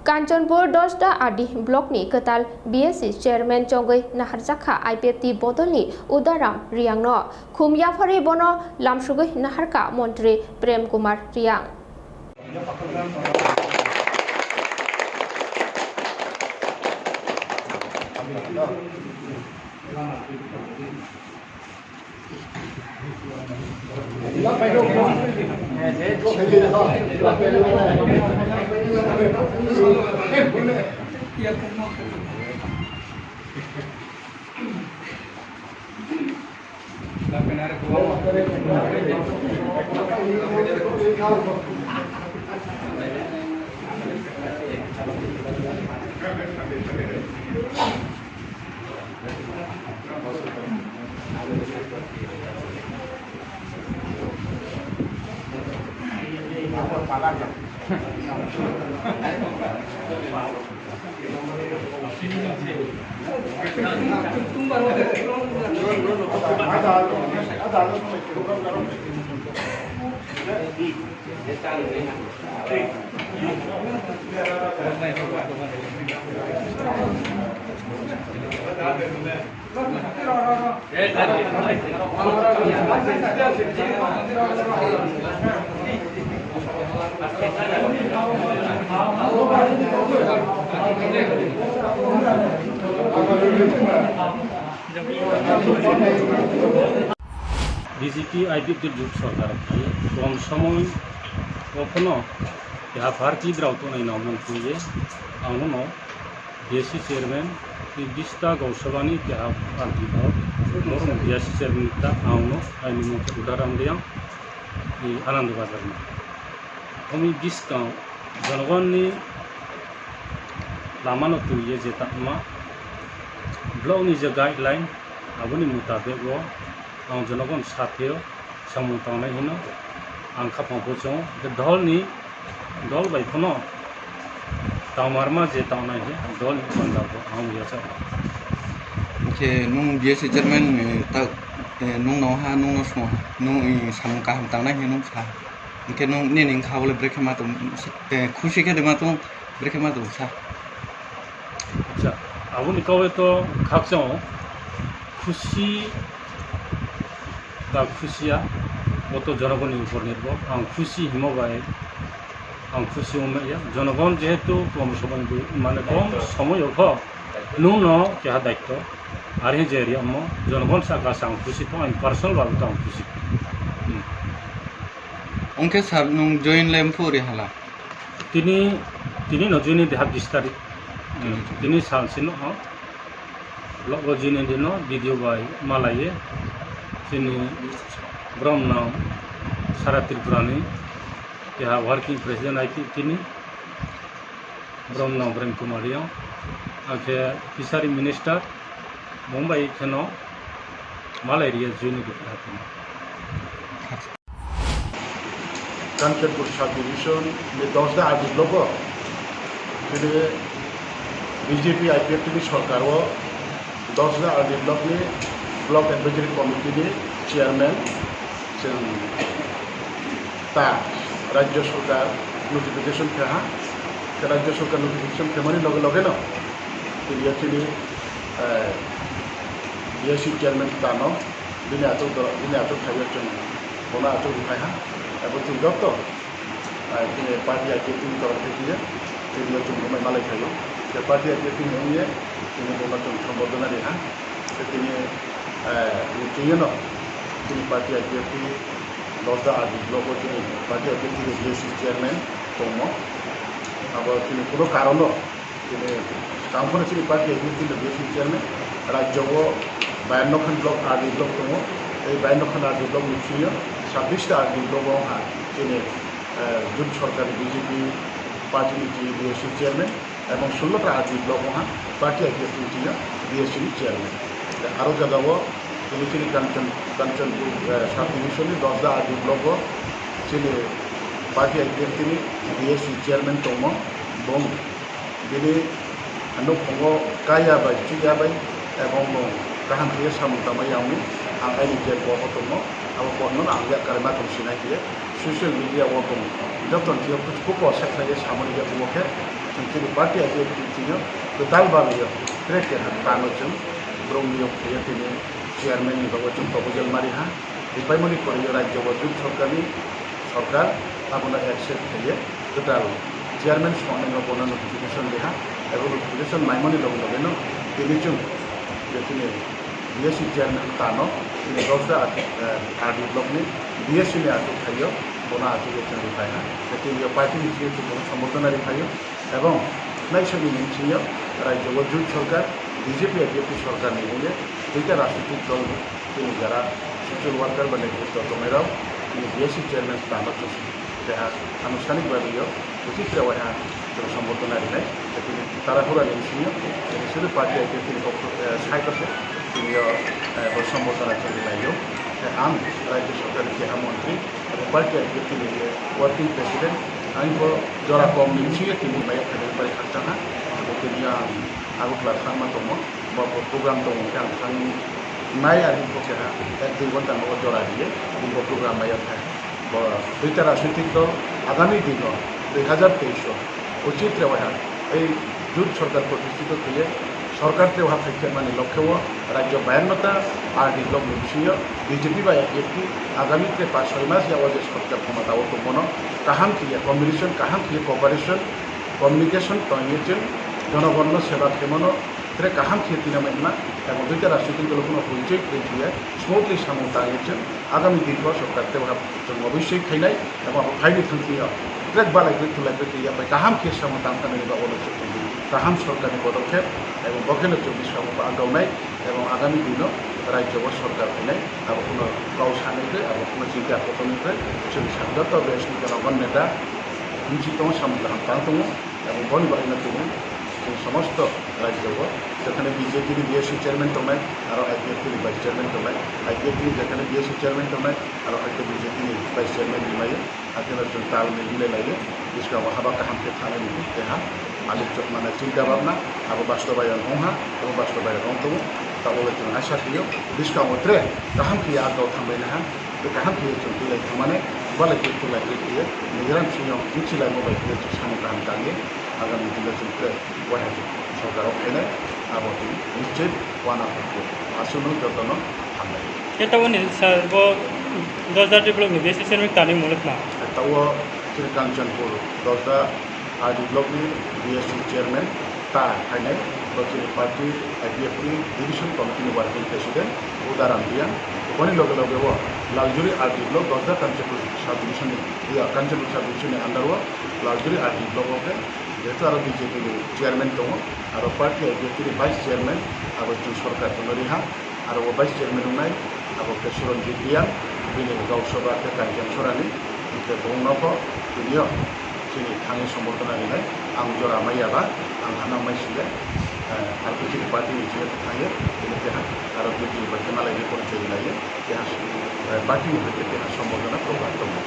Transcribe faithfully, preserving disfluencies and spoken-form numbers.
Kanchanpur Dosda R D blockni kwtal B S C chairman chongwi naharjakha I P F T bodolni Udaram Riyangno. Khum yapharwi bono lamsugwi naharkha Montri Prem Kumar Riyang. B J P I P F T jot sorkar phai kom somoy o phano keha party drao tongnai nangmani thangwi ang bono B S C chairman ni bista Gausabani keha party bo norok B S C chairman ta ang no aini mung khe Udaram Riyang ni Anand Bazar ni. Omo buskang jonogonni lamano twiwi je tangma block ni je guideline aboni mutabek o ang jonogon satheo samung tangnai hino ang khapang bo chongo. Hwnkhe dolni dol bai phano tangmarma je tangnai hwnkhe dolni panda bo ang yachago. Hwnkhe nwng B S C chairman, eh, ta, eh, nwng no ha, nwng no song, nwng, eh, samung kaham tangnai hwnkhe nwng sa. Hwnkhe nwng nini wngkha bole brekhe ma tong, eh, khusi khe de ma tong, brekhe ma tong sa. Acha, aboni kau to khakchang khusi ba khusiya, bo to jonogonni upor nirbhor. Ang khusi himo bai, ang khusi wngmaya. Jonogon jehetu kom somoy bo, mane kom somoy o pho nwng no keha daitto. Ari je ri amo, jonogon saka sa ang khusi tong, ang personal bhabe to ang khusi. Hmm. Hwnkhe sir, nwng join le wngphu ri hala? Tini, tini no join di ha bis tarik. Hmm. Tini sal sino, ha? Logo jini dino video bai malaiye chini brom nang sara Tripura ni keha working president I P T ni brom nang Prem Kumar Riyang, akhe fishery minister Mumbai kheno malai riya jini di hatini. Kanchanpur sub division ni Dosda R D block o tini B J P I P F T ni sorkar o Dosda R D block ni block advisory committee ni chairman chwng ta Rajya Sorkar notification khe ha, khe Rajya Sorkar notification khemani loge loge no tini chini, eh, B S C chairman ta no bini achuk do, bini achuk thaiyo chwng bono achuk rwphai ha, abo chwng joto, ah, chini party I P F T ni torof thai phiya, chini no chwng bumai malai phaio. Je party I P F T ni wngye, chini bono chwng sombordhona ri ha. Je chini, ah, chwngno chini party I P F T Dosda R D block o chini party I P F T ni B S C chairman tongmo. Abo chini kuno karono Tini tangphano chini party I P F T ni B S C chairman, rajyo o bayanno khan block, R D block tongo. Ei bayanno khan R D block ni bisingo sabbish ta R D block o wngkha chini, eh, jut sorkar ni B J P party ni chini B S C chairman, ebong sullo ta R D block wngkha party I P F T ni chini B S C ni chairman. Aro jagao tini chini Kanchan, Kanchanpur, eh, sub division ni Dosda R D block o chini party I P F T ni B S C chairman tongmo, bong Bini nukphungo kaya bai, chuya bai, ebong bo kaham khe samung tangmani ang, ang aini je bo bo tongo, abo bo no ang yak karima tong sinai khe social media o tong joto ni thik o kuchuk o sa khlai samani yak bo khe Chini party I P F T chini kwtal bagwi tre keha tano chwng borokni yok thaiyo tini chairman ni bagwi chwng proposal mari ha. Ripaimani poriyo rajyo o jut sorkarni sorkar abono accept khaiye kwtal chairman songnai no bono notification riha ebo notification maimani loge loge no tini chwng je tini B S C chairman tano tini dosda ati, eh, R D block ni B S C ni achuk khaiyo bono achuk ye chwng ripai ha. Tini yo party ni chini chwng bono sombordona ripaio. Ebong naisani ni bisingo rajyo o jut sorkar, B J P I P F T sorkar ni wngwi duita rajnitik dol ni chini jara social worker ba netrito tongnai rok chini B S C chairman tamo chwng keha anustanik bagwi o uchi tre waiha chwng sombordona rinai. Tini Tarapura ni bisingo chini civil party I P F T ni pokho, eh, side o se tini o, eh, bo sombordona chwng rinai o. Ang rajyo sorkar ni keha montri Party I P F T ni working president, ang bo jora kom ni bisingo tini maya khaini bai khakchang ha, abo tini ang Agartala thangma tongo, bo program tongo khe ang thang nai, ang bo keha ek dui ghonta no jora riye, bo program maya khai. Bo duita rajnitik dol agami dino dui hazar teis o uchit re waiha ei jut sorkar protistito khaiye sorkar tei waha phaikhe mani lokhe o rajyo bayannota R D block ni bisingo B J P bai I P F T agami tre pas soi mas ya o je sorkar khomota o tongmano kaham khiye combination, kaham khiye cooperation, communication tongye chwng jonogonno seba khemano tre kaham khiye tinamai wngma, tabuk duita rajnitik dolo bono hoichoi kwrwi khiye smoothly samung tangye chwng agami din o sorkar tei waha chwng obosoi khainai. Abo phaini thangtio trek balai kwrwi, thulai kwrwi, ya bai kaham khe samung tang thangni ba ulo chukdi kaham sorkarni podokkhep, abo bokheno chwng bwskango bo agawnai, abo agami dino rajyo o sorkar phainai, abo kuno kau sanai khe, abo kuno chinta kotorni khe chwng sa joto B S P ni jonogon neta bisi tongo, samung kaham tang tongo, abo boni bagwino tini chwng somosto rajyo o jekhane B J P ni B S C chairman tongnai, aro I P F T ni vice chairman tongnai, I P F T ni jekhane B S C chairman tongnai, aro hai khe B J P ni vice chairman ni mai. Hakhe no chwng tal ni hwnwi lai, bwskango haba kaham khe thangnani tei ha malik chok mana chinta bhabna abo bastobayan wng ha, abo bastobayan wng tongo. Tabole chwng aisa khlio bwskango tre kaham khe agao thangbai na ha, tei kaham khe chwng twi lai thangmani, balai khe twi lai khe khe nigran siyong bwchi lai mo bai khe chwng samung kaham tangwi agami dino chwng tre wahai sorkar o phainai, abo chwng nischit wana hokhe aswkno jotono hambai. Khe taboni sir bo Dosda develop ni B S C chairman tani muluk ma. Tao chini Kanchanpur Dosda R D block ni B S C chairman ta khainai, bo chini party I P F T division committee ni working president Udaram Biang. Boni loge loge o Laljuri R D block Dosda Kanchanpur sub division ni, ya, Kanchanpur sub division ni under o Laljuri R D block o khe jehetu aro B J P ni chairman tongo, aro party I P F T ni vice chairman abo chwng sorkar chwngno riha. Aro o vice chairman wngnai abo khe Suranjit Reang, bini Gausoba khe Kanchan Sorani, hingkhe bo wngno pho tini o chini thangwi sombordona rinai, ang jora maiya ba, ang hana mai sile, eh, R P C ni party ni sile thangwi, tini keha aro B J P bai khe malai report chai rinai, keha, eh, party ni bai khe keha sombordona program tongo.